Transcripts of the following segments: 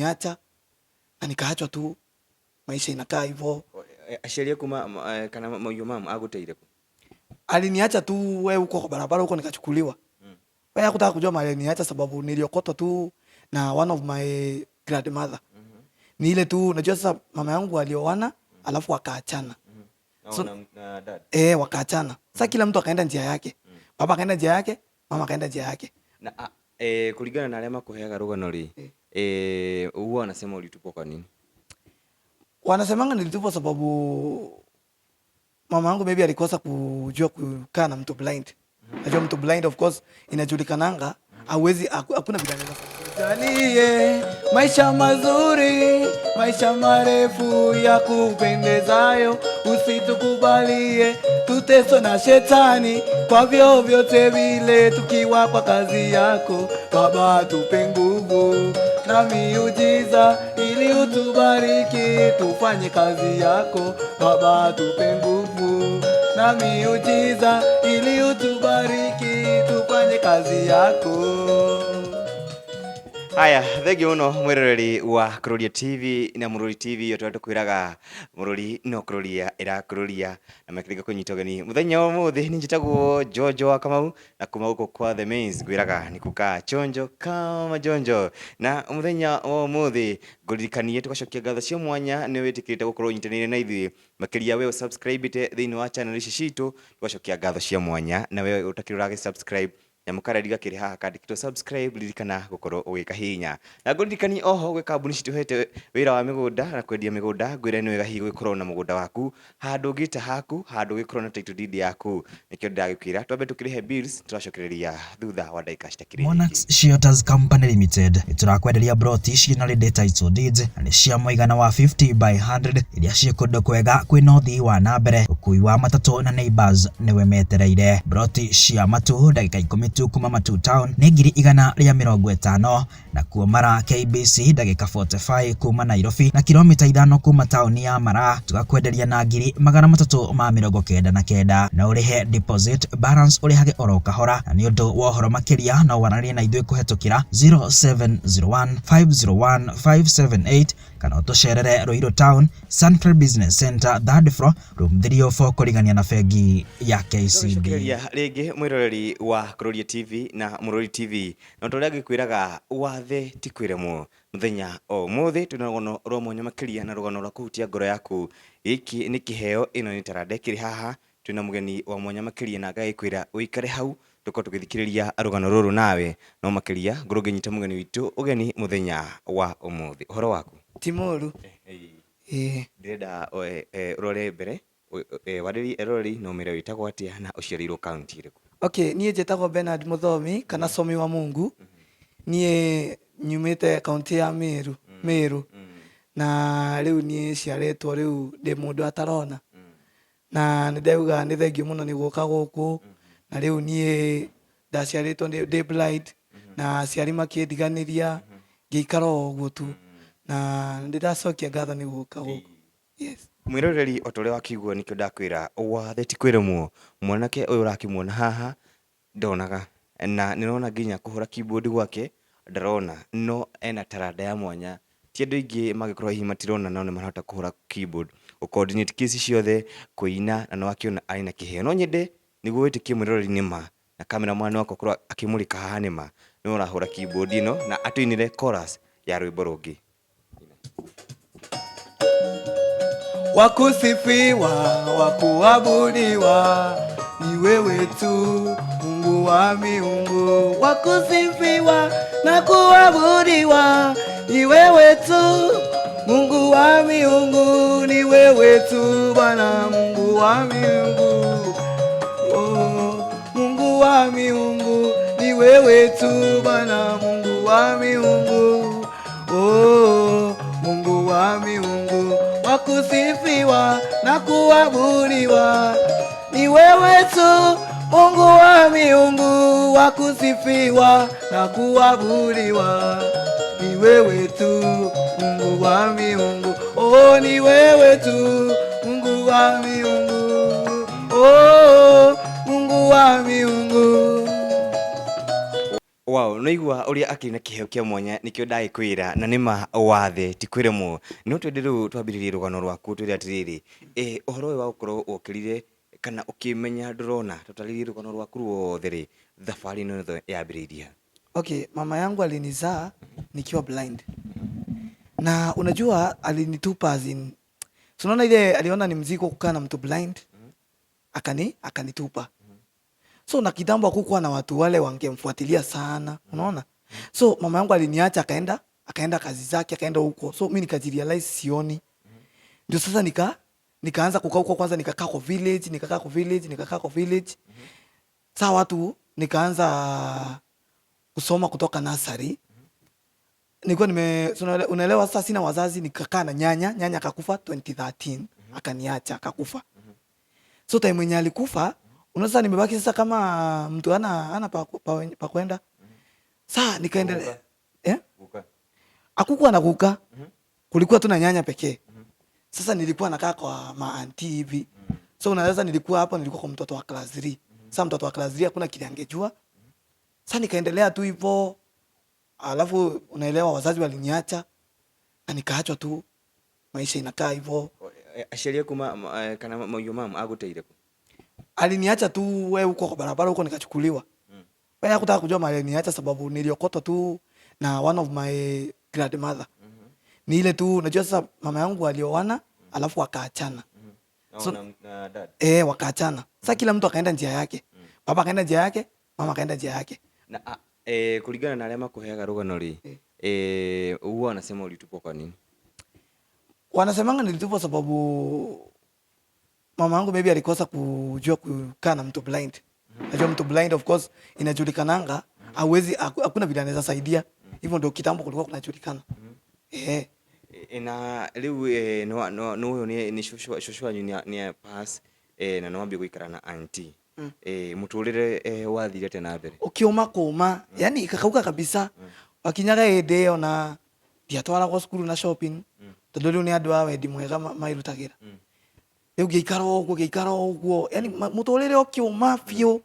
Aliniacha na nikaachwa tu, maisha inakaa hivyo. Aciari aku kana your mom aguteire ku? Aliniacha tu wewe huko kwa barabara huko, nikachukuliwa. Wewe hakutaka kujua mahali aliniacha sababu niliokotwa tu na one of my grandmother. Ni ile tu unajua sasa mama yangu alioana alafu wakaachana. So, na dad. Eh, wakaachana. Sasa kila mtu akaenda njia yake. Baba akaenda njia yake, mama akaenda njia yake. Na kulingana na arĩa makuheaga rũgano rĩ, huwa wanasema ulitupwa kwa nini? Wanasemanga nilitupwa sababu mama yangu maybe alikosa kujua kukaa na mtu blind. Najua mtu blind, of course, inajulikananga hauwezi, hakuna vile anaweza. Jalie maisha mazuri, maisha marefu ya kupendezayo, usitukubalie tuteswe na shetani kwa vyovyote vile, tukiwa kwa kazi yako. Baba, tupe nguvu na miujiza ili utubariki tufanye kazi yako. Baba, tupe nguvu na miujiza ili utubariki tufanye kazi yako. Haya, thengiũ mũno mwĩroreri wa Kururia TV na Mũrũri TV, o tũrĩa tũkwĩraga Mũrũri no kũrũria ĩrakũrũria na makĩringa kũnyita ũgeni mũthenya wa ũmũthĩ. Nĩ njĩtagwo Jojo wa Kamau na kuma gũkũ kwa The Mains ngwĩraga nĩ kukaa chonjo kama jonjo, na mũthenya wa ũmũthĩ ngũririkanie tũgacokia ngatho cia mwanya nĩ wĩtĩkĩrĩte gũkorwo ũnyitanĩire na ithuĩ, makĩria we ũsubscribe thĩinĩ wa channel ici citũ. Tũgacokia ngatho cia mwanya na we ũtakĩrĩ ũragĩ subscribe, nyamũ karedi gakĩrĩ haha kandĩkĩtwo subscribe, ririkana gũkorwo ũgĩkahihinya. Na ngũririkanie oho gwĩ kambuni citũhete wĩra wa mĩgũnda na kwendia mĩgũnda. Ngwĩre nĩ wega hihi gũgĩkorwo na mũgũnda waku handũ ũngĩta haku, handũ ũgĩkorwo na title deed yaku. Nĩkĩo ndĩragĩkwĩra twambe tũkĩrĩhe bills, tũracokereria thutha wa ndagĩka citakĩrĩ. Monarchs Shelters Company Limited nĩtũrakwenderia broti ciĩna ready title deeds na nĩ cia mũigana wa 50 by 100 iria ciĩ kũndũ kwega kwĩna ũthii wa na mbere, ũkui wa matatũ na neighbors nĩwe metereire. Broti cia Matu, ndagĩka 10 tu kuma Matu town, nĩ 150,000, nakuo Mara KBC, ndagĩka 45 kuma Nairobi na kilomita 5 kuma taũni ya Mara, tũgakwenderia na 399,000 na ũrĩhe deposit, balance ũrĩhage oro kahora. Na nĩ ũndũ wa ũhoro makĩria no waranĩrie na ithuĩ kũhetũkĩra 0701 501 578 kana ũtũcerere Ruiru Town, Sunfair Business Center, third floor, room 304, kũrigania na bengi ya KCB. Tũgacokereria rĩngĩ mwĩroreri wa Kururia TV na Mũrũri TV, na ta ũrĩa ngĩkwĩraga wathe ti kwĩremwo. Mũthenya o ũmũthĩ twĩna rũgano rwa mwanya makĩria na rũgano rwa kũhutia ngoro yaku. Gĩkĩ nĩ kĩheo, ĩno nĩ taranda ĩkĩrĩ haha. Twĩna mũgeni wa mwanya makĩria na ngagĩkwĩra ũikare hau tũkorwo tũgĩthikĩrĩria rũgano rũrũ nawe, no makĩria ngorwo ngĩnyita mũgeni witũ ũgeni mũthenya wa ũmũthĩ. Ũhoro waku? Ti mũru. Ĩĩ. Ndĩrenda ũrore mbere warĩrie eroreri na ũmere wĩtagwo atĩa na ũciarĩirwo kaunti ĩrĩkũ? Okay, niĩ njĩtagwo Bernard Mũthomi kana Somi wa Mungu. Niĩ nyumĩte kaunti ya Meru, Meru. Na rĩu niĩ ciarĩtwo rĩu ndĩ mũndũ atarona. Na nĩ ndauga nĩ thengiũ mũno nĩ gũka gũkũ. Na rĩu niĩ ndaciarĩtwo ndĩ blind na aciari makĩndiganĩria, ngĩikara o ũguo tu. Na nĩ ndacokia ngatho nĩ gũka gũkũ. Yes. Mwĩroreri, o ta ũrĩa wakĩigua, nĩkĩo ndakwĩra wathe ti kwĩremwo. Mwanake ũyũ ũrakĩmuona haha ndonaga, na nĩũrona nginya kũhũra keyboard gwake ndarona, no ena taranda ya mwanya. Ti andũ aingĩ mangĩkorwo hihi matirona no nĩ marahota kũhũra keyboard, gũ coordinate keys ciothe, kũina, na nĩwakĩona arĩ na kĩheo. No nyende nĩguo wĩtĩkie mwĩroreri nĩ ma, na cameraman wakwa akorwo akĩmũrĩka haha, nĩ ma nĩwe ũrahũra keyboard ĩno na atũinĩre chorus ya rwĩmbo rũngĩ. Wakusifiwa, wakuabudiwa ni wewe tu, Mungu wa miungu. Wakusifiwa na kuabudiwa ni wewe tu, Mungu wa miungu. Ni wewe tu Bwana, Mungu wa miungu. Oh, Mungu wa miungu, ni wewe tu Bwana, Mungu wa miungu. Oh, Mungu wa miungu, wakusifiwa na kuabudiwa ni wewe tu, Mungu wa miungu, wakusifiwa na kuabudiwa ni wewe tu, Mungu wa miungu. Oh, ni wewe tu, Mungu wa miungu. Oh, Mungu wa miungu. Wow, nĩigua ũrĩa akĩrĩ na kĩheo kĩa mwanya nĩkĩo ndagĩkwĩra na nĩma wathe ti kwĩremwo. No twende rĩu twambĩrĩrie rũgano rwaku twĩre atĩrĩrĩ, ũhoro ũyũ wa gũkorwo ũkĩrire kana ũkĩmenya ndũrona, tũtarĩrie rũgano rwaku ruothe rĩ, thabarĩ ĩno yothe yambĩrĩirie ha? Okay, mama yangu alinizaa nikiwa blind. Na unajua alinitupa as in, so unaona ile aliona ni mzigo kukaa na mtu blind, akanitupa. So na kitambo hakukuwa na watu wale wangemfuatilia sana, unaona? So mama yangu aliniacha akaenda kazi zake, akaenda huko. So mimi nikajirealize sioni. Ndio sasa nikaanza kukaa huko kwanza, nikakaa kwa village, nikakaa kwa village, nikakaa kwa village. Sasa watu nikaanza kusoma kutoka nursery. Nilikuwa nime, so unaelewa sasa sina wazazi, nikakaa na nyanya, nyanya akakufa 2013, akaniacha akakufa. So time mwenye alikufa, unaweza nimebaki sasa kama mtu ana pa kwenda. Sasa nikaendelea. Eh? Guka. Hakukuwa na guka. Kulikuwa tu na nyanya pekee. Sasa nilikuwa nakaa kwa maanti hivi. So unaweza nilikuwa hapo, nilikuwa kwa mtoto wa class 3. Sasa mtoto wa class 3 hakuna kile angejua. Sasa nikaendelea tu hivyo. Alafu unaelewa wazazi waliniacha na nikaachwa tu, maisha inakaa hivyo. Aciari aku kana your mom aguteire ku? Aliniacha tu wewe huko kwa barabara huko nikachukuliwa. Wewe hakutaka kujua mahali aliniacha sababu niliokotwa tu na one of my grandmother. Ni ile tu unajua sasa mama yangu alioana alafu wakaachana. Na So, na dad. Wakaachana. Sasa kila mtu akaenda njia yake. Baba akaenda njia yake, mama akaenda njia yake. Na kulingana na arĩa makuheaga rũgano rĩ, huwa wanasema ulitupwa kwa nini? Wanasemanga nilitupwa sababu mama yangu maybe alikosa kujua kukaa na mtu blind. Najua mtu blind of course inajulikananga, hawezi, hakuna vile anaweza saidia. Hivyo ndio kitambo kulikuwa kunajulikana. Na rĩu no ũyũ nĩ cũcũ wanyu nĩ pass, na nĩwambia gũikara na auntie. Mũtũrĩre wathire atĩa na mbere? Ukiuma kuma, yani ikakauka kabisa. Wakinyaga hĩndĩ ĩyo na ndiatwaragwo cukuru na shopping. Tondũ rĩu nĩ andũ a wendi mwega mairutagĩra. Rĩu ngĩikara ũguo, ngĩikara ũguo, yani mũtũrĩre ũkĩũma biũ.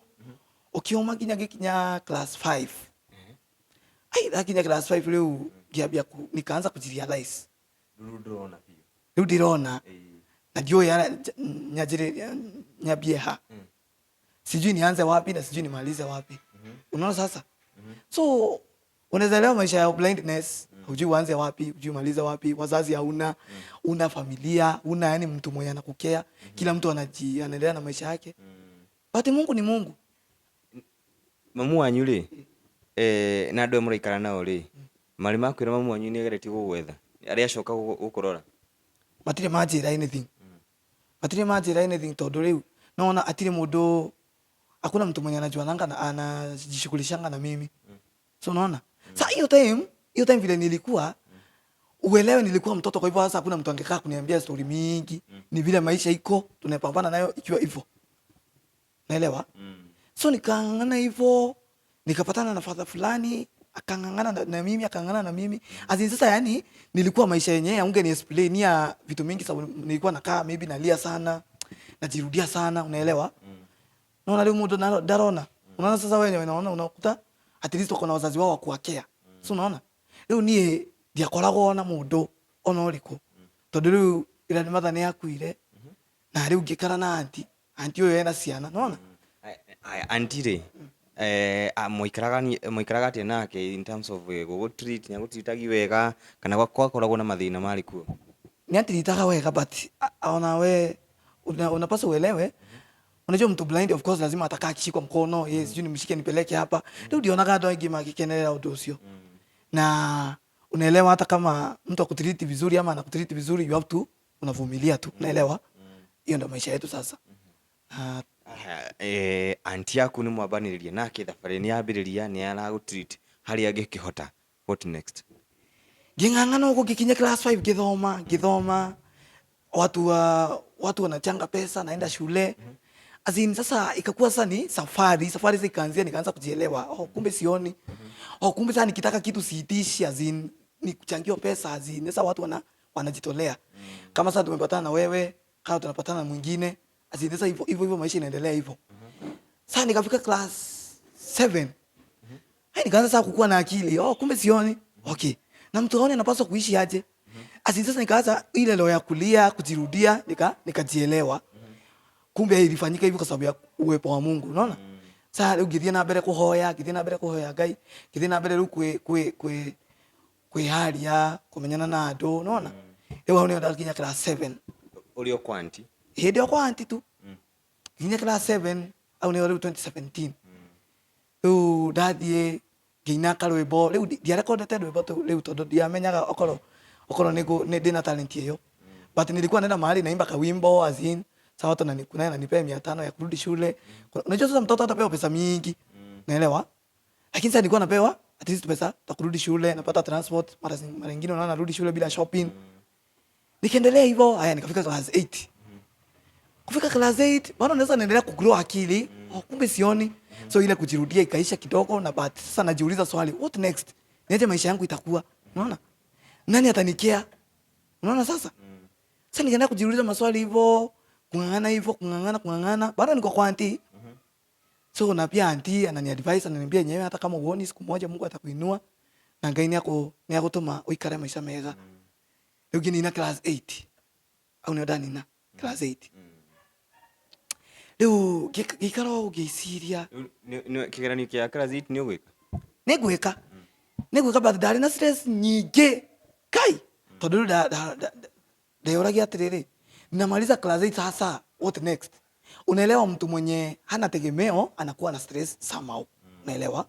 Ũkĩũma nginya ngĩkinya class 5. Ai, ndakinya class 5 rĩu ngĩambia nikaanza kujirealize. Rĩu ndũrona biũ. Rĩu ndĩrona. Na ndiũĩ nyanjĩrĩrie nyambie ha. Sijui nianze wapi na sijui nimalize wapi. Unaona sasa? So unaweza elewa maisha ya blindness, hujui uanze wapi, hujui umalize wapi, wazazi hauna, una familia, una yani mtu mwenye anakukea, kila mtu anaendelea na maisha yake. But Mungu ni Mungu. Mamu wanyu rĩ, na andũ aya mũraikara nao rĩ, marĩ makwĩra mamu wanyu nĩ ageretie gũgwetha arĩa acoka gũkũrora? Matirĩ manjĩra anything. Matirĩ manjĩra anything tondũ rĩu naona atirĩ mũndũ, hakuna mtu mwenye anajuananga na anajishughulishanga na mimi. So unaona? Sa hiyo time vile nilikuwa, uelewe nilikuwa mtoto, kwa hivyo sasa hakuna mtu angekaa kuniambia story mingi. Ni vile maisha iko, tunapambana nayo ikiwa hivyo. Naelewa? So nikaangana hivyo, nikapatana na father fulani, akang'ang'ana na mimi, akang'ang'ana na mimi. As in sasa yani nilikuwa maisha yenyewe ungeni explain ya vitu mingi sababu nilikuwa nakaa maybe nalia sana, najirudia sana, unaelewa? Naona leo mtu ndarona. Unaona sasa wewe unaona unakuta at least uko na wazazi wao wa kuwakea. So unaona? Rĩu niĩ ndiakoragwo na mũndũ ona ũrĩkũ. Tondũ rĩu grandmother nĩ akuire na rĩu ngĩikara na auntie. Auntie ũyũ ena ciana, unaona? Aya, auntie rĩ, mũikaraga atĩa nake in terms of gũgũ-treat, nĩagũ-treatagi wega kana gwakoragwo na mathĩna marĩ kuo? Nĩ antiritaga wega but ona we unapaswa uelewe. Unajua mtu blind of course lazima atakaa akishikwa mkono, yes, sijui nimshike nipeleke hapa. Rĩu ndionaga andũ aingĩ magĩkenerera ũndũ ũcio. Na unaelewa hata kama mtu akutreat vizuri ama anakutreat vizuri, you have to unavumilia tu, unaelewa? Hiyo ndio maisha yetu sasa. Auntie yaku nĩ mwambanĩrĩria nake thabarĩ nĩ yambĩrĩria nĩ aragũ-treat harĩa angĩkĩhota, what next? Ngĩng'ang'ana ũguo ngĩkinya class 5 ngĩthoma, ngĩthoma. Watu wanachanga pesa naenda shule. As in, sasa ikakuwa sasa ni safari, safari sasa ikaanzia nikaanza kujielewa. Oh, kumbe sioni. Oh, kumbe sasa nikitaka kitu siitishi, as in ni kuchangiwa pesa, as in sasa watu wanajitolea. Kama sasa tumepatana na wewe, kama tunapatana na mwingine, as in sasa hivyo hivyo maisha inaendelea hivyo. Sasa nikafika class 7. Hai, nikaanza sasa kukua na akili. Oh, kumbe sioni. Okay. Na mtu aone anapaswa kuishi aje? Asi sasa nikaanza ile roho ya kulia, kujirudia, nikajielewa. Kumbe ilifanyika hivi kwa sababu ya uwepo wa Mungu, unaona? Sasa rĩu ngĩthiĩ na mbere kũhoya, ngĩthiĩ na mbere kũhoya Ngai, ngĩthiĩ na mbere rĩu kwĩ kwĩharia, kũmenyana na andũ, unaona? Rĩu hau nĩho ndakinya class 7. Ũrĩ o kwa aunty? Hĩndĩ ĩyo kwa aunty tu. Nginya class 7, au nĩho rĩu 2017. Rĩu ndathiĩ ngĩina karwĩmbo, rĩu ndiarekondete rwĩmbo rĩu tondũ ndiamenyaga okorwo nĩ ndĩna talent ĩyo. But nilikuwa naenda mahali naimba kawimbo, as in sasa watu wananikunaye ananipea 500 ya kurudi shule. Unajua sasa mtoto hatapewa pesa mingi. Naelewa? Lakini sasa nilikuwa napewa at least pesa za kurudi shule, napata transport, mara nyingine unaona narudi shule bila shopping. Nikaendelea hivyo, haya nikafika class 8. Kufika class 8, bado naweza naendelea kugrow akili. Oh, kumbe sioni. So ile kujirudia ikaisha kidogo na but sasa najiuliza swali, what next? Niaje maisha yangu itakuwa? Unaona? Nani atanikea? Unaona sasa? Sasa nikaendelea kujiuliza maswali hivyo, kung'ang'ana hivyo, kung'ang'ana, kung'ang'ana. Bado niko kwa auntie. So na pia auntie anani advise, ananiambia yenyewe hata kama uoni siku moja Mungu atakuinua na Ngai nĩagũtũma ũikare maica mega. Rĩu ngĩnina class 8. Au nĩo ndanina class 8. Rĩu ngĩikara ũũ ngĩciria. Kĩgeranio kĩa class 8 nĩ ũgwĩka? Nĩngwĩka. Nĩngwĩka, but ndarĩ na stress nyingĩ. Kai! Tondũ rĩu ndeyũragia atĩrĩrĩ, ninamaliza class 8 sasa, what next? Unaelewa, mtu mwenye hana tegemeo anakuwa na stress somehow. Unaelewa?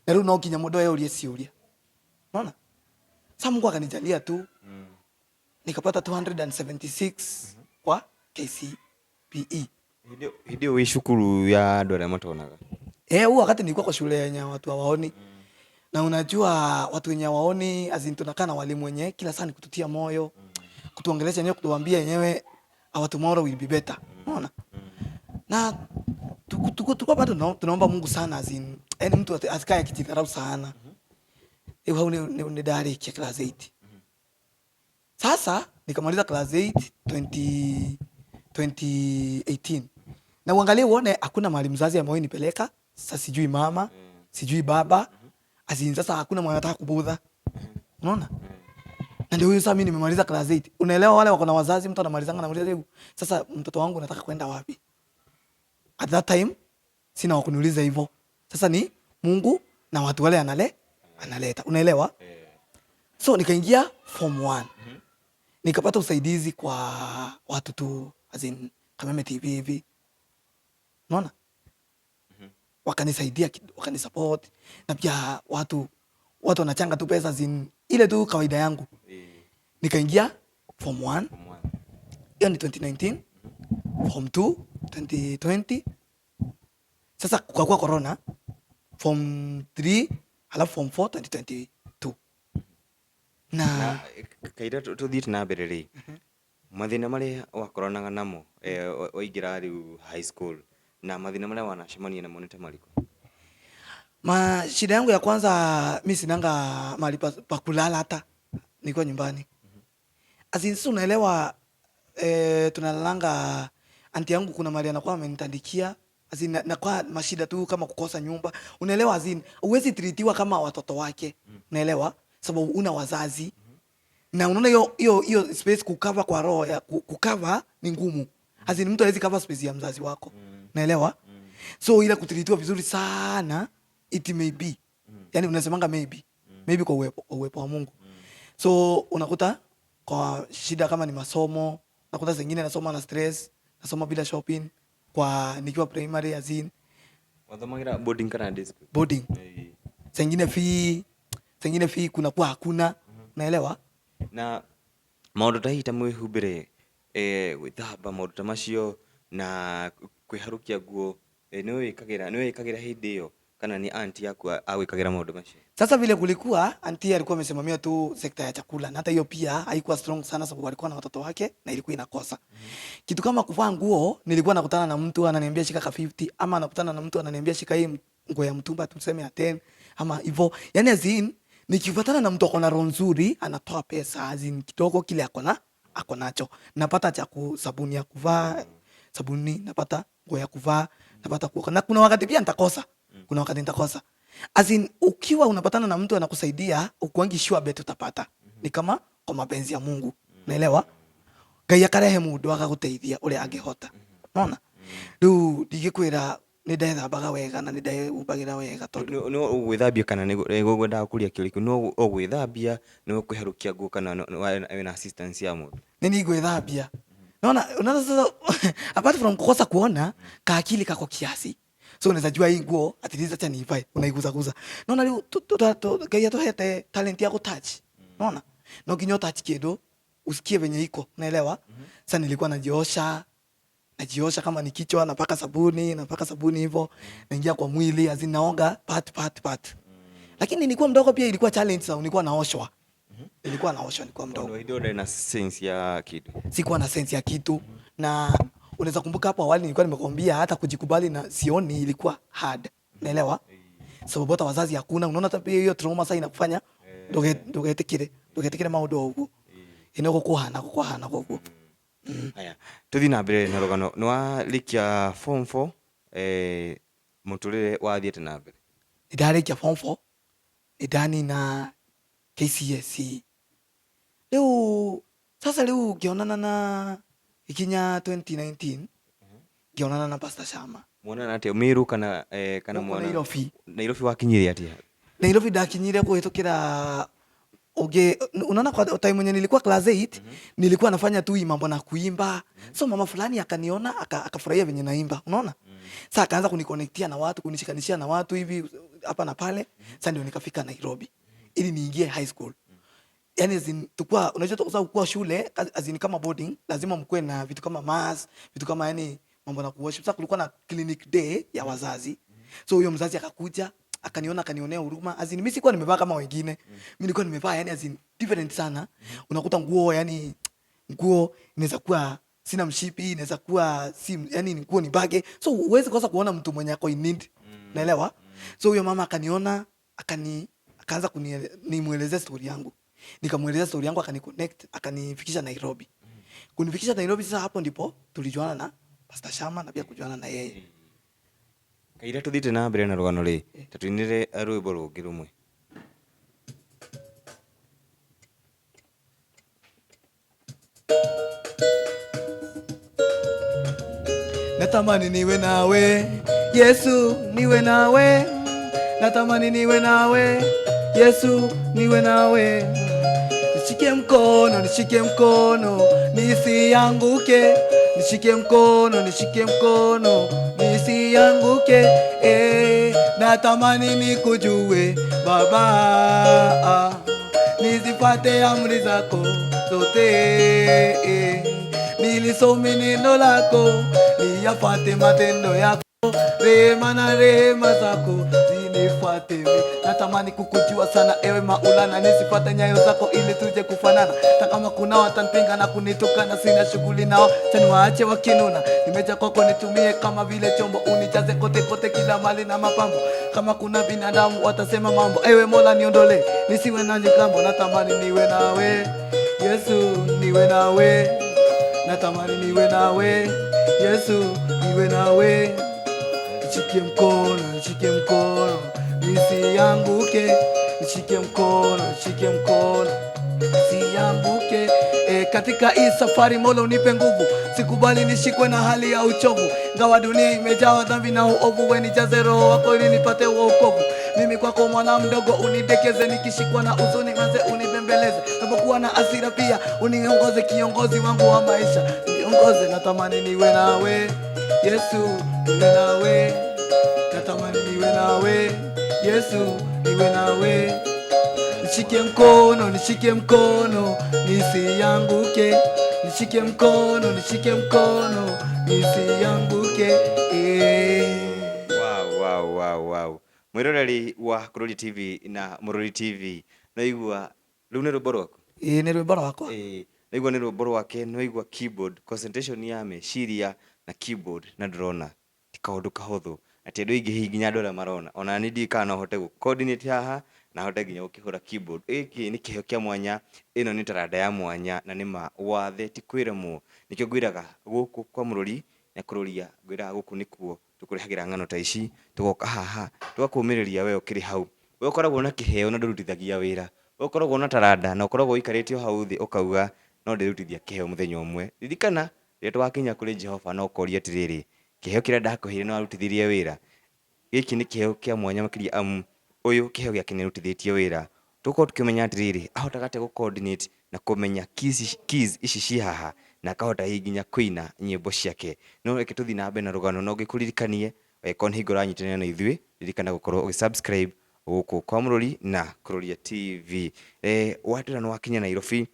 Na rĩu no nginya mũndũ eyũrie ciũria. Unaona? Sasa Mungu akanijalia tu. Nikapata 276 kwa KCPE. Hĩndĩ ĩyo wĩ cukuru ya andũ arĩa matonaga? Eh, huo wakati nilikuwa kwa shule yenye watu hawaoni. Na unajua watu wenye hawaoni, as in tunakaa na walimu wenye kila saa ni kututia moyo, kutuongelesha yenyewe, kutuambia yenyewe our tomorrow will be better. Unaona? Na tuko bado tunaomba Mungu sana, as in yani mtu asikae akijidharau sana. Rĩu hau nĩ ndarĩkia class 8. Sasa nikamaliza class 8 2018. Na uangalie uone hakuna mahali mzazi amewahi nipeleka. Sasa sijui mama, sijui baba. As in sasa hakuna mwenye anataka kubudha. Unaona? Na ndio huyo sasa mimi nimemaliza class 8. Unaelewa wale wako na wazazi, mtu anamalizanga na muuliza, sasa mtoto wangu nataka kwenda wapi? At that time sina wa kuniuliza hivyo. Sasa ni Mungu na watu wale analeta. Unaelewa? So nikaingia form 1. Nikapata usaidizi kwa watu tu, as in Kameme TV hivi. Unaona? Wakanisaidia, wakanisupport, na pia watu wanachanga tu pesa zin ile tu kawaida yangu. Nikaingia form 1. Form 1. Hiyo ni 2019. Form 2 2020. Sasa kukakuwa corona. Form 3 halafu form 4 2022. Na Na kaira tuthiĩte na mbere rĩ, mathĩna marĩa wakoranaga namo waingĩra rĩu high school na mathĩna marĩa wanacemania namo nĩ ta marĩkũ? Ma shida yangu ya kwanza, mi sinanga mahali pa kulala hata nikiwa nyumbani. As in, sasa unaelewa, tunalalanga auntie yangu, kuna mahali anakuwa amenitandikia. As in, na kwa mashida tu kama kukosa nyumba. Unaelewa, as in huwezi treatiwa kama watoto wake. Unaelewa? Sababu una wazazi. Na unaona hiyo space kucover kwa roho ya kucover ni ngumu. As in mtu hawezi cover space ya mzazi wako. Unaelewa? So ile kutreatiwa vizuri sana, it may be. Yani unasemanga maybe. Maybe kwa uwepo wa Mungu. So unakuta kwa shida kama ni masomo, unakuta zingine nasoma na stress, nasoma bila shopping kwa nikiwa primary, as in Wathomagira boarding kana day school? Boarding. Zingine fee kuna kuwa hakuna. Unaelewa? Na maũndũ ta hihi ta mwĩhumbĩre, gwĩthamba, maũndũ ta macio na kwĩharũkia nguo, nĩwe wĩkagĩra hĩndĩ ĩyo kana nĩ auntie yaku agwĩkagĩra maũndũ macio? Sasa vile kulikuwa, auntie alikuwa amesimamia tu sekta ya chakula, na hata hiyo pia haikuwa strong sana sababu alikuwa na watoto wake na ilikuwa inakosa. Kitu kama kuvaa nguo, nilikuwa nakutana na mtu ananiambia shika ka 50, ama nakutana na mtu ananiambia shika hii nguo ya mtumba tuseme ya 10 ama hivyo. Yani as in nikifuatana na mtu ako na roho nzuri anatoa pesa, as in kidogo kile ako nacho. Napata cha sabuni ya kuvaa, sabuni napata, nguo ya kuvaa napata kuoga. Na kuna wakati pia nitakosa. Kuna wakati nitakosa. As in, ukiwa unapatana na mtu anakusaidia, ukuangi sure bet utapata. Ni kama kwa mapenzi ya Mungu. Naelewa? Ngai akarehe mundu agaguteithia uria angihota. Nona? Riu ndingikwira ni ndethambaga wega na ni ndehumbagira wega tondu No ũgwĩthambia kana nĩ ngwendaga kũria kĩũria kĩu, no ũgwĩthambia, nĩ ũkwĩharũkia nguo kana wĩna assistance ya mũndũ? Nĩ niĩ ngwĩthambia. Naona unaona sasa, apart from kukosa kuona, kaakili kako kiasi. So unaweza jua hii nguo at least acha niivae, unaiguza guza. Naona riu Ngai atuhete talent ya gutouch. Naona? No nginya utouch kindu usikie venye iko, unaelewa? Sasa nilikuwa najiosha, najiosha kama ni kichwa napaka sabuni, napaka sabuni hivyo, naingia kwa mwili, as in naoga pat pat pat. Lakini nilikuwa mdogo pia, ilikuwa challenge sana, nilikuwa naoshwa. Nilikuwa naoshwa nilikuwa mdogo. Tondũ hĩndĩ ĩyo ndarĩ na sense ya kitu. Sikuwa na sense ya kitu, na unaweza kumbuka hapo awali nilikuwa nimekwambia hata kujikubali na sioni ilikuwa hard. Naelewa? Sababu hata wazazi hakuna, unaona hata pia hiyo trauma sasa inakufanya ndugetikire, ndugetikire maundu uguo. Ino gukuhana gukuhana guguo. Haya, tũthiĩ na mbere na rũgano. Nĩ warĩkia form 4, mũtũrĩre wathiĩte na mbere? Ndarĩkia form 4, nĩndanina KCSE. Rĩu sasa rĩu ngĩonana na ikinya 2019 ngĩonana na Pastor Shama. Mwonana atĩa, Meru kana kana Gũkũ mwona Nairobi. Nairobi wakinyire atĩa? Nairobi ndakinyire kuhĩtũkĩra uge, unaona kwa time mwenye nilikuwa class 8, nilikuwa nafanya tu hii mambo na kuimba. So mama fulani akaniona, akafurahia venye naimba, unaona? Sasa akaanza kuniconnectia na watu, kunishikanishia na watu hivi hapa na pale. Sasa ndio nikafika Nairobi ili niingie high school. Yani as in, tukua, unajua kwa sababu kuwa shule as in kama boarding lazima mkuwe na vitu kama mass, vitu kama yani mambo na kuworship. Sasa kulikuwa na clinic day ya wazazi. So huyo mzazi akakuja, akaniona, akanionea huruma. As in, mimi sikuwa nimevaa kama wengine. Mimi nilikuwa nimevaa yani as in different sana. Unakuta nguo yani nguo inaweza kuwa sina mshipi, inaweza kuwa si yani nguo ni baggy. So huwezi kosa kuona mtu mwenye ako in need. Naelewa? So huyo mama akaniona, akaanza nimuelezea story yangu. Nikamuelezea story yangu, akaniconnect, akanifikisha Nairobi. Kunifikisha Nairobi, sasa hapo ndipo tulijuana na Pastor Shama na pia kujuana na yeye. Kaira tũthiĩte na mbere na rũgano rĩ, ta tũinĩre rwĩmbo rũngĩ rũmwe. Natamani niwe nawe Yesu, niwe nawe. Natamani niwe nawe Yesu, niwe nawe. Nishike mkono, nishike mkono, nisianguke. Nishike mkono, nishike mkono, nisianguke. Natamani nikujue Baba, nizifate amri zako zote. Nilisome neno lako, niyafate matendo yako. Rehema na rehema zako zinifuate mimi. Natamani kukujua sana ewe Maulana, nisifate nyayo zako ili tuje kufanana. Hata kama kuna watanipinga na kunitukana, sina shughuli nao, acha niwaache wakinuna. Nimeja kwako nitumie kama vile chombo, unijaze kote kote kila mali na mapambo. Kama kuna binadamu watasema mambo, ewe Mola niondole, nisiwe na nyikambo. Natamani niwe nawe Yesu, niwe nawe. Natamani niwe nawe Yesu, niwe nawe. Nishike mkono, nishike mkono, nisianguke. Nishike mkono, nishike mkono, nisianguke. Katika hii safari Mola unipe nguvu, sikubali nishikwe na hali ya uchovu. Ingawa dunia imejawa dhambi na uovu, we nijaze roho wako ili nipate wokovu. Mimi kwako mwana mdogo unidekeze, nikishikwa na huzuni manze unibembeleze. Napokuwa na hasira pia uniongoze, kiongozi wangu wa maisha niongoze. Natamani niwe nawe Yesu, niwe nawe. Natamani niwe nawe Yesu, niwe nawe. Nishike mkono, nishike mkono, nisianguke. Nishike mkono, nishike mkono, nisianguke. Wow, wow, wow, wow. Mwiroreri wa Kururi TV na Mururi TV, naigua rĩu nĩ rwĩmbo rwaku? Ĩĩ, nĩ rwĩmbo rwakwa. Ĩĩ, naigua nĩ rwĩmbo rwake, naigua keyboard concentration ya meciria na keyboard, na ndĩrona ti kaũndũ kahũthũ, na ti andũ aingĩ hihi nginya andũ arĩa marona, ona niĩ ndiũĩ kana no hote gũ coordinate haha na hote nginya gũkĩhũra keyboard. Gĩkĩ nĩ kĩheo kĩa mwanya, ĩno nĩ taranda ya mwanya, na nĩma wathe ti kwĩremwo. Nĩkĩo ngwĩraga gũkũ kwa Mũrori na Kũrũria, ngwĩraga gũkũ nĩkuo Tũkũrehagĩra ng'ano ta ici, tũgoka haha tũgakũmĩrĩria we ũkĩrĩ hau, we ũkoragwo na kĩheo na ndũrutithagia wĩra, we ũkoragwo na taranda na ũkoragwo ũikarĩte o hau thĩ ũkauga no ndĩrutithia kĩheo mũthenya ũmwe. Ririkana rĩrĩa tũgakinya kũrĩ Jehova no ũkoria atĩrĩrĩ, kĩheo kĩrĩa ndakũheire nĩ warutithirie wĩra? Gĩkĩ nĩ kĩheo kĩa mwanya makĩria amu ũyũ kĩheo gĩake nĩ arutithĩtie wĩra. Tũgũkorwo tũkĩmenya atĩrĩrĩ, ahotaga atĩa gũ coordinate na kũmenya keys, keys ici ciĩ haha na akahota hihi nginya kũina nyĩmbo ciake. No reke tũthiĩ na mbere na rũgano no ngĩkũririkanie angĩkorwo nĩ hingo ũranyitanĩra na ithuĩ, ririkana gũkorwo ũgĩ subscribe gũkũ kwa Mũrũri na Kũrũria TV. Watwĩra nĩ wakinya Nairobi,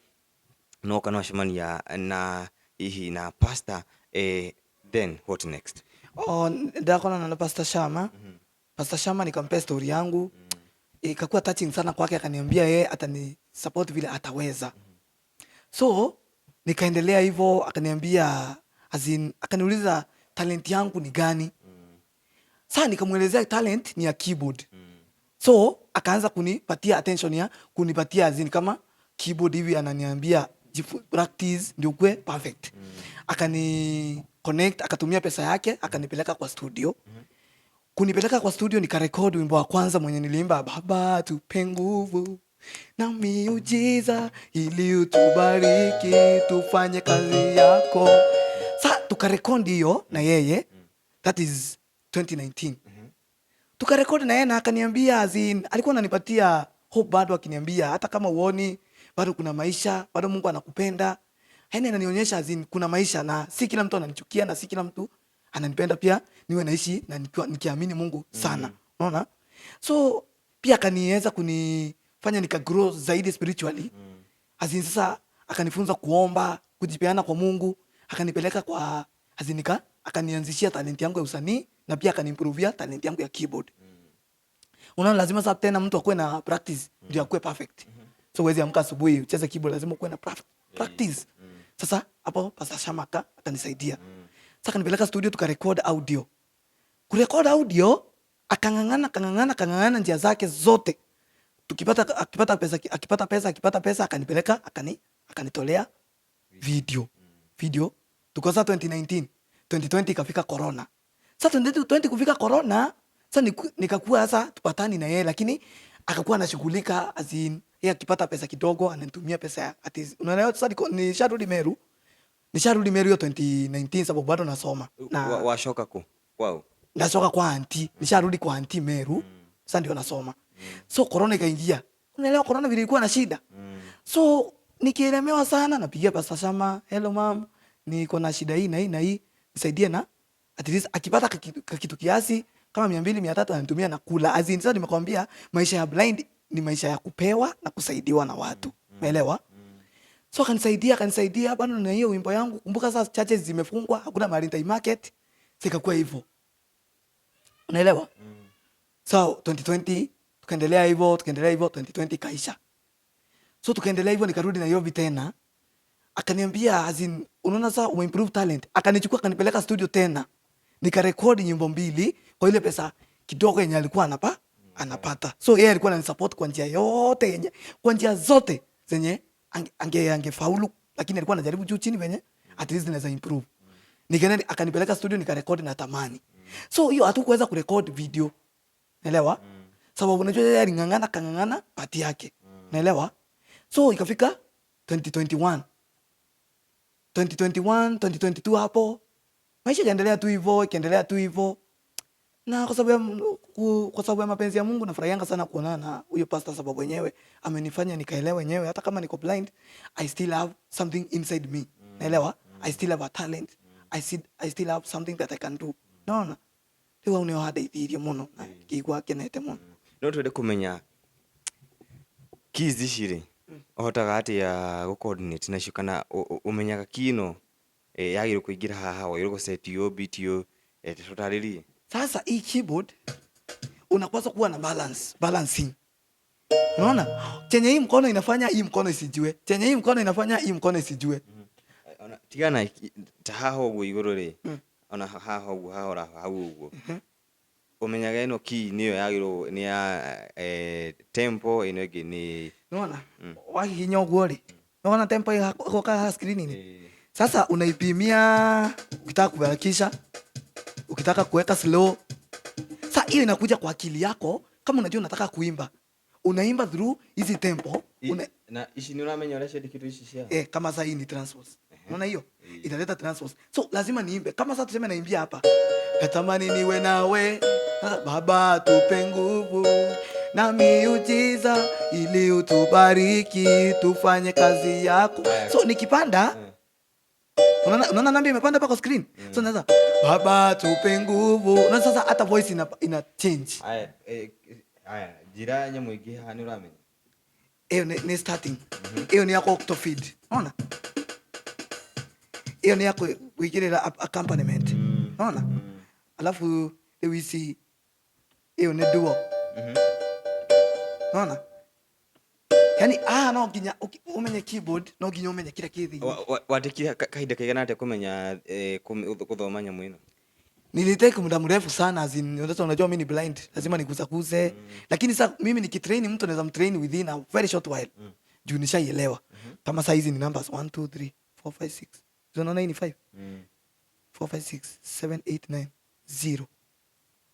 noka nĩwacemania na hihi na pastor, then what next? Oh, ndakonana na Pastor Shama. Pastor Shama nikampea story yangu. Ikakuwa touching sana kwake, akaniambia yeye atani support vile ataweza. So nikaendelea hivyo, akaniambia as in, akaniuliza talent yangu ni gani. Sasa nikamuelezea talent ni ya keyboard. So akaanza kunipatia attention ya kunipatia as in kama keyboard hivi, ananiambia practice ndio ukue perfect. Akani connect, akatumia pesa yake, akanipeleka kwa studio. Kunipeleka kwa studio nikarekodi wimbo wa kwanza mwenye niliimba, Baba tupe nguvu na miujiza ili utubariki tufanye kazi yako. Sa tukarekodi hiyo na yeye, that is 2019. Tukarekodi na yeye na akaniambia as in, alikuwa ananipatia hope bado, akiniambia hata kama uoni bado kuna maisha, bado Mungu anakupenda. Yaani ananionyesha as in, kuna maisha na si kila mtu ananichukia na si kila mtu ananipenda pia, niwe naishi na nikiamini Mungu sana. Unaona? So pia akaniweza kunifanya nika grow zaidi spiritually. As in sasa akanifunza kuomba, kujipeana kwa Mungu, akanipeleka kwa as in akanianzishia talent yangu ya usanii na pia akaniimprovia talent yangu ya keyboard. Unaona, lazima sasa tena mtu akuwe na practice ndio akuwe perfect. So huwezi amka asubuhi ucheze keyboard, lazima ukuwe na practice. Sasa hapo Pastor Shama akanisaidia. Sasa akanipeleka studio tukarecord audio. Kurecord audio akang'ang'ana, akang'ang'ana, akang'ang'ana njia zake zote. Tukipata, akipata pesa, akipata pesa, akipata pesa, akanipeleka, akanitolea video. Video. Tuko sasa 2019, 2020 ikafika corona. Sasa 2020 kufika corona, sasa nikakuwa sasa tupatani na yeye, lakini akakuwa anashughulika as in yeye akipata pesa kidogo ananitumia pesa ya ati, unaelewa? Sasa nisharudi Meru. Nisharudi Meru hiyo 2019 sababu bado nasoma. Na Washoka ku kwao? Nashoka kwa auntie. Nisharudi kwa auntie Meru. Sasa ndio nasoma. So corona ikaingia. Unaelewa corona vile ilikuwa na shida. So nikielemewa sana napigia Pastor Shama, hello mom, niko na shida hii na hii na hii, nisaidie na at least akipata kakitu kiasi kama 200 300 ananitumia na kula. As in, sasa nimekwambia maisha ya blind ni maisha ya kupewa na kusaidiwa na watu. Umeelewa? So akanisaidia, akanisaidia bado na hiyo wimbo yangu. Kumbuka sasa churches zimefungwa, hakuna mahali nitai market. Sikakuwa hivyo. Unaelewa? So 2020 tukaendelea hivyo, tukaendelea hivyo, 2020 kaisha. So tukaendelea hivyo, nikarudi Nairobi tena. Akaniambia as in, unaona sasa umeimprove talent. Akanichukua akanipeleka studio tena. Nikarekodi nyimbo mbili kwa ile pesa kidogo yenye alikuwa anapata. So yeye alikuwa ananisupport kwa njia yote yenye, kwa njia zote zenye angefaulu, lakini alikuwa anajaribu juu chini venye at least naweza improve. Nikaenda akanipeleka studio nikarekodi na Tamani. So hiyo hatukuweza kurekodi video. Naelewa? Sababu unajua yeye aling'ang'ana, kang'ang'ana part yake. Naelewa? So ikafika 2021. 2021, 2022 hapo maisha ikaendelea tu hivyo, ikaendelea tu hivyo. Na kwa sababu ya mapenzi ya Mungu nafurahianga sana kuonana na huyo pastor, sababu wenyewe amenifanya nikaelewa wenyewe hata kama niko blind I still have something inside me. Naelewa? I still have a talent. I still have something that I can do. Naona? Rĩu hau nĩho handeithirie mũno na ngĩigua ngenete mũno. No twende kũmenya keys ici rĩ, ũhotaga atĩa gũ coordinate nacio, kana ũmenyaga key ĩno yagĩrĩirwo kũingĩra haha, wagĩrĩirwo gũ set ũũ, beat ũũ, tũtarĩrie. Sasa hii keyboard unapaswa kuwa na balance, balancing. Unaona? Chenye hii mkono inafanya hii mkono isijue. Chenye hii mkono inafanya hii mkono isijue. Ona tigana ta haha ũguo igũrũ rĩ, ona haha ũguo, haha ũra hau ũguo. Ũmenyaga ĩno key nĩyo yagĩrĩirwo nĩ ya tempo, ĩno ĩngĩ nĩ Unaona? Wahihinya ũguo rĩ. Unaona tempo iko haha screen-inĩ? Sasa unaipimia ukitaka kuharakisha. Ukitaka kuweka slow. Sa hiyo inakuja kwa akili yako kama unajua unataka kuimba. Unaimba through hizi tempo. Na ici nĩ ũramenya ũrĩa ciandĩkĩtwo ici cia Eh, kama sasa hii ni transpose. Unaona hiyo? Italeta transpose. So lazima niimbe. Kama sasa tuseme naimbia hapa. Natamani niwe nawe. Sasa Baba tupe nguvu na miujiza ili utubariki tufanye kazi yako. So nikipanda, unaona namba imepanda hapa kwa screen. So naanza Baba tupe nguvu. Na sasa hata voice ina change. Aya, aya, njĩra nyamũ ĩngĩ haha nĩ ũramenya? Hiyo ni starting. Hiyo ni yako octofeed. Unaona? Hiyo ni yako kuigirira accompaniment. Unaona? Alafu rĩu ici hiyo ni duo. Unaona? Yaani no nginya umenye keyboard, no nginya umenye kila kitu. Wandĩkire kahinda kaigana atĩa kũmenya gũthoma nyamũ ĩno? Nilitake muda mrefu sana, as in, unajua mimi ni blind, lazima nigusaguze. Lakini sasa mimi nikitrain mtu naweza mtrain within a very short while. Juu nishaielewa. Kama saa hizi ni numbers 1 2 3 4 5 6. So unaona hii ni 5. 4 5 6 7 8 9 0.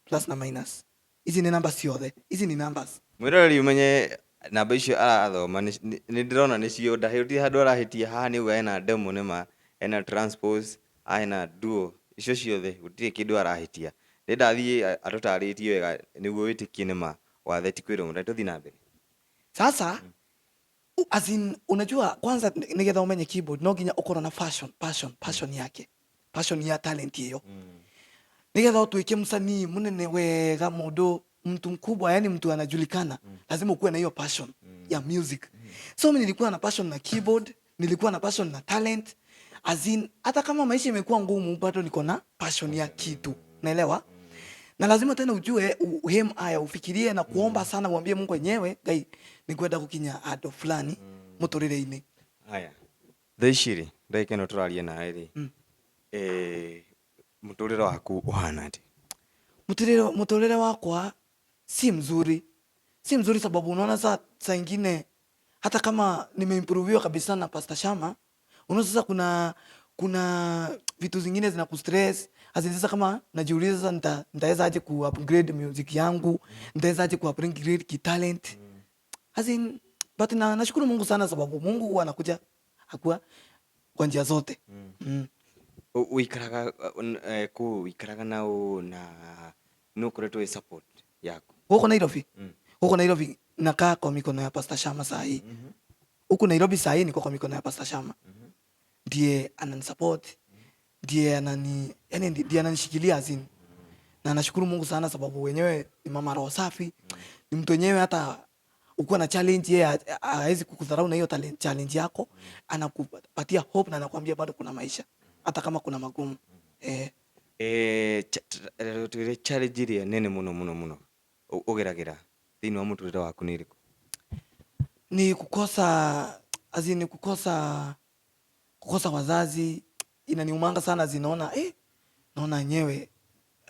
Plus na minus. Hizi ni numbers ciothe. Hizi ni numbers. Mwĩroreri ũmenye namba icio arathoma nĩ ndĩrona nĩcio ndahĩtie handũ arahĩtia haha nĩ uga ena demo nĩma ena transpose ena duo icio ciothe gũtirĩ kĩndũ arahĩtia ndĩrenda athiĩ atũtarĩtie wega nĩguo wĩtĩkie nĩma wathe ti kwĩrwo mũno tũthiĩ na mbere. Sasa as in, unajua kwanza nigetha umenye keyboard no nginya ukorwo na passion, passion, passion yake, passion ya talent hiyo. Nigetha utuike msanii munene wega mundu mtu mkubwa, yani mtu anajulikana, lazima ukuwe na hiyo passion ya music. So mimi nilikuwa na passion na keyboard, nilikuwa na passion na talent. As in, hata kama maisha imekuwa ngumu bado niko na passion ya kitu. Naelewa? Na lazima tena ujue uhem haya ufikirie na kuomba sana uambie Mungu wenyewe Ngai nikwenda gukinya andu fulani muturire-ini. Haya. Thaa ici rĩ, ndagĩka ĩno tũraria nawe rĩ, mũtũrĩre waku ũhana atĩa? Muturire wakwa si mzuri. Si mzuri sababu unaona saa ingine hata kama nimeimproviwa kabisa na Pastor Shama, unaona sasa kuna vitu zingine zinakustress. As in sasa kama najiuliza sasa nitaweza aje ku upgrade music yangu, nitaweza aje ku upgrade ki talent. As in, but nashukuru Mungu sana sababu Mungu huwa anakuja akua kwa njia zote. Uikaraga kũ uikaraga na ũ na nũ ũkoretwo wĩ support yaku? Huko Nairobi? Huko Nairobi nakaa kwa mikono ya Pastor Shama saa hii. Huku Nairobi saa hii niko kwa mikono ya Pastor Shama. Ndiye ananisupport, ndiye anani, yani ndiye ananishikilia as in. Na nashukuru Mungu sana sababu wenyewe ni mama roho safi. Ni mtu wenyewe hata ukiwa na challenge yeye hawezi kukudharau na hiyo challenge yako. Anakupatia hope na anakuambia bado kuna maisha hata kama kuna magumu. Twĩre challenge ĩrĩa nene mũno mũno mũno ũgeragĩra thĩinĩ wa mũtũrĩre waku nĩ ĩrĩkũ? Ni kukosa, as in, ni kukosa, kukosa wazazi inaniumanga sana, zinaona naona yenyewe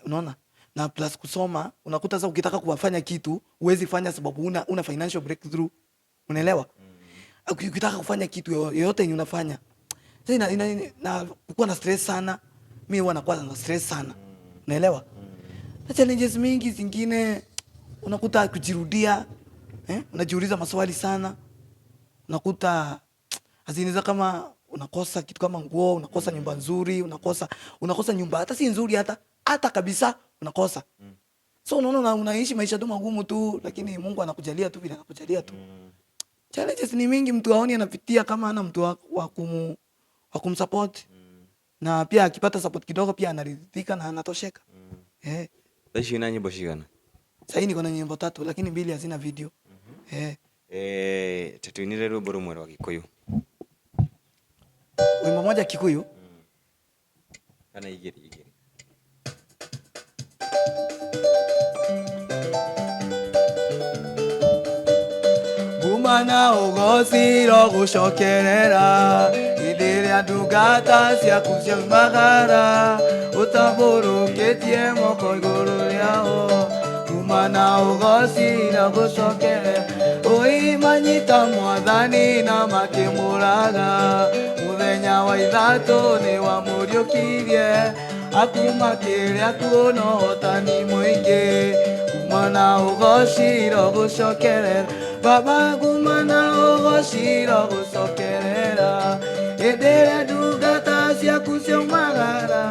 unaona, na plus kusoma unakuta sasa ukitaka kuwafanya kitu huwezi fanya sababu una financial breakthrough, unaelewa? Ukitaka kufanya kitu yoyote yenye unafanya sasa na kukuwa na stress sana, mimi huwa nakuwa na stress sana, unaelewa? Na challenges mingi zingine unakuta kujirudia, unajiuliza maswali sana, unakuta azinaweza kama unakosa kitu kama nguo, unakosa nyumba nzuri, unakosa nyumba hata si nzuri hata kabisa unakosa. So unaona unaishi maisha tu magumu tu, lakini Mungu anakujalia tu vile anakujalia tu. Challenges ni mingi, mtu aoni anapitia kama hana mtu wa kumsupport. Na pia akipata support kidogo pia anaridhika na anatosheka. Thaa ici wĩna nyĩmbo cigana? Sasa niko na nyimbo 3 lakini 2 hazina video. Ta tuinĩre rwĩmbo rũmwe rwa Gĩkũyũ. Wimbo moja Kikuyu? Kana igĩrĩ, igĩrĩ. Nguma na ũgoci irogũcokerera hĩndĩ ĩrĩa ndungata ciaku ciaumagara ũtambũrũkĩtie moko igũrũ rĩao. Nguma na ũgoci irogũcokerera ũimanyita mwathani na makĩmũraga mũthenya wa ithatũ nĩ wamũriũkirie Akumakĩrĩa kuona ũhotani mũingĩ kuma na ũgociro gũcokerera baba kuma na ũgociro gũcokerera hĩndĩ ĩrĩa ndungata ciaku ciaumagara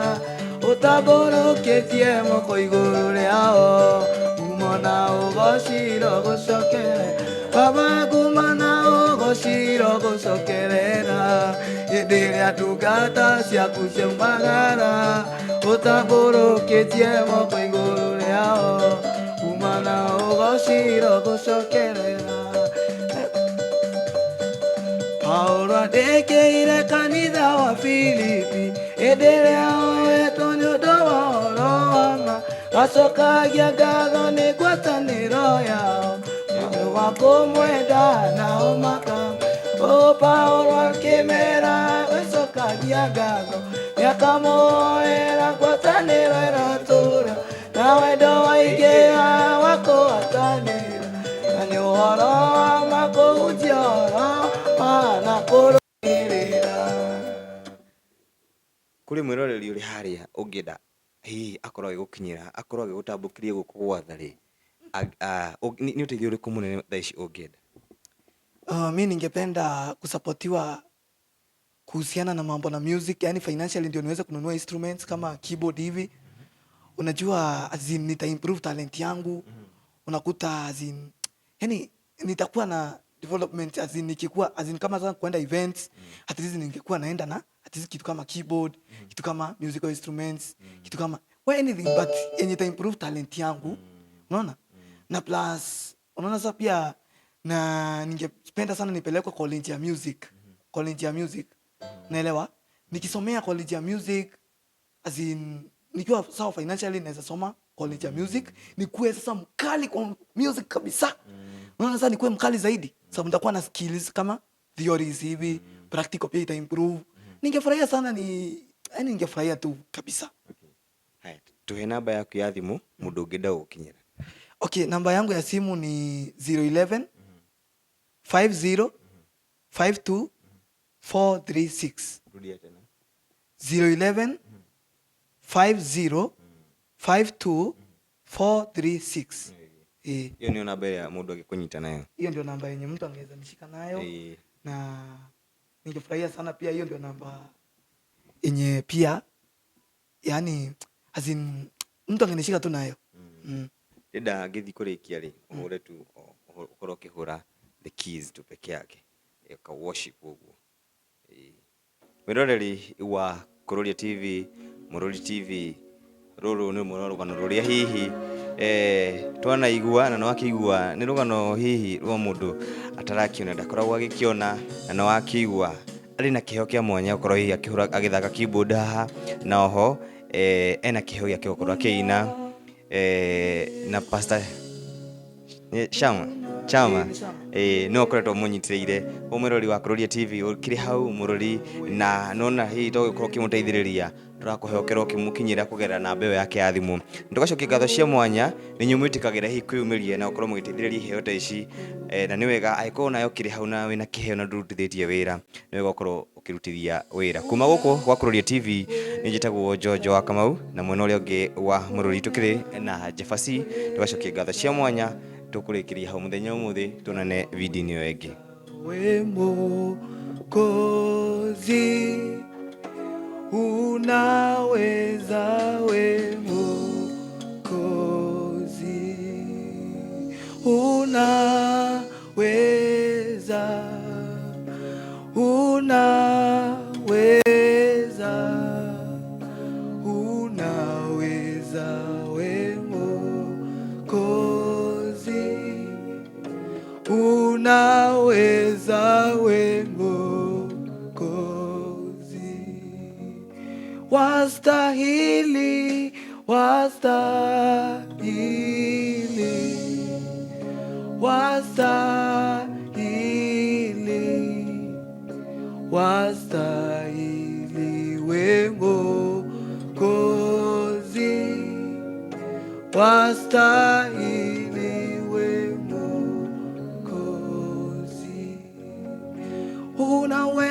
ũtambũrũkĩtie moko igũrũ rĩao kuma na ũgociro gũcokerera baba kuma na ũgociro gũcokerera hĩndĩ ĩrĩa ndungata ciaku ciaumagara ũtambũrũkĩtie moko igũrũ rĩao kuma na ũgociro gũcokerera. Paulo andĩkĩire kanitha wa Filipi hĩndĩ ĩrĩa oetwo nĩ ũndũ wa ũhoro wa ma acokagia ngatho nĩ ngwatanĩro yao nĩ ũndũ wa kũmwenda nao maka o Paulo akĩmera gũcokagia ngatho nĩakamoera ngwatanĩro ĩratũra na wendo waingĩha wa kũhatanĩra na nĩ ũhoro wa ma kũhunjia ũhoro wa na kũrũmĩrĩra. Kũrĩ mwĩroreri ũrĩ harĩa ũngĩenda hihi akorwo agĩgũkinyĩra akorwo agĩgũtambũkĩria guoko gwatha rĩ, nĩ ũteithio ũrĩkũ mũnene thaa ici ũngĩenda? Mi ningependa kusapotiwa kuhusiana na mambo na music, yani financially ndio niweze kununua instruments kama keyboard hivi. Unajua as in, nita improve talent yangu. Unakuta as in, yani nitakuwa na development as in, nikikuwa as in, kama sasa kwenda events, at least ningekuwa naenda na at least kitu kama keyboard, kitu kama musical instruments, kitu kama well, anything but yenye ita improve talent yangu. Unaona? Na plus unaona sasa pia na ningependa sana nipelekwe college ya music. College ya music. Naelewa? Nikisomea college ya music as in, nikiwa sawa financially naweza soma college ya music, nikuwe sasa mkali kwa music kabisa. Unaona sasa nikuwe mkali zaidi sababu nitakuwa na skills kama theories hivi, practical pia ita improve. Ningefurahia sana ni yani ningefurahia tu kabisa. Haya, tuhe namba yaku ya thimũ mũndũ ũngĩenda gũgũkinyĩra. Okay, namba yangu ya simu ni 011 50 52 436. Rudia tena. 011 50 52 436. Eh, Hiyo ndio namba ya mũndũ angĩkũnyita nayo. Hiyo ndio namba yenye mtu angeweza nishika nayo na ningefurahia sana pia. Hiyo ndio namba yenye pia yani as in, mtu angenishika tu nayo. Ndĩrenda ngĩthiĩ kũrĩkia rĩ ũhũre tu ũkorwo ũkĩhũra the keys tu peke yake ka worship ũguo. Ĩĩ. Mwĩroreri wa Kururia TV, Mũrũri TV, rũrũ nĩ rũmwe rwa rũgano rũrĩa hihi twanaigua na nĩwakĩigua nĩ rũgano hihi rwa mũndũ atarakĩona ndakoragwo agĩkĩona na nĩwakĩigua arĩ na kĩheo kĩa mwanya gũkorwo hihi akĩhũra agĩthaka keyboard haha na oho ena kĩheo gĩake gũkorwo akĩina na Pastor nĩ Chama Chama. Ĩĩ, nĩ Chama. No ũkoretwo mũnyitĩrĩire mwĩrori wa Kururia TV ũkĩrĩ hau mũrori na nona hihi to gũkorwo ũkĩmũteithĩrĩria tũrakũhe ũkerwo ũkĩmũkinyĩra kũgerera namba ĩyo yake ya thimũ. Tũgacokia ngatho cia mwanya nĩ inyuĩ mwĩtĩkagĩra hihi kwĩyumĩria na gũkorwo mũgĩteithĩrĩria iheo ta ici na nĩ wega angĩkorwo nawe ũkĩrĩ hau na wĩna kĩheo na ndũrutithĩtie wĩra nĩ wega ũkorwo ũkĩrutithia wĩra kuma gũkũ gwa Kururia TV. Nĩ njĩtagwo Jojo wa Kamau na mwena ũrĩa ũngĩ wa mũrũri tũkĩrĩ na Jefasi. Tũgacokia ngatho cia mwanya tũkũrĩkĩria hau mũthenya ũmũthĩ tuonane video-inĩ ĩyo ĩngĩ. We Mwokozi, unaweza we Mwokozi, unaweza, unaweza, unaweza we Mwokozi, unaweza we Mwokozi, wastahili, wastahili, wastahili, wastahili we Mwokozi, wastahili we Mwokozi, unaweza.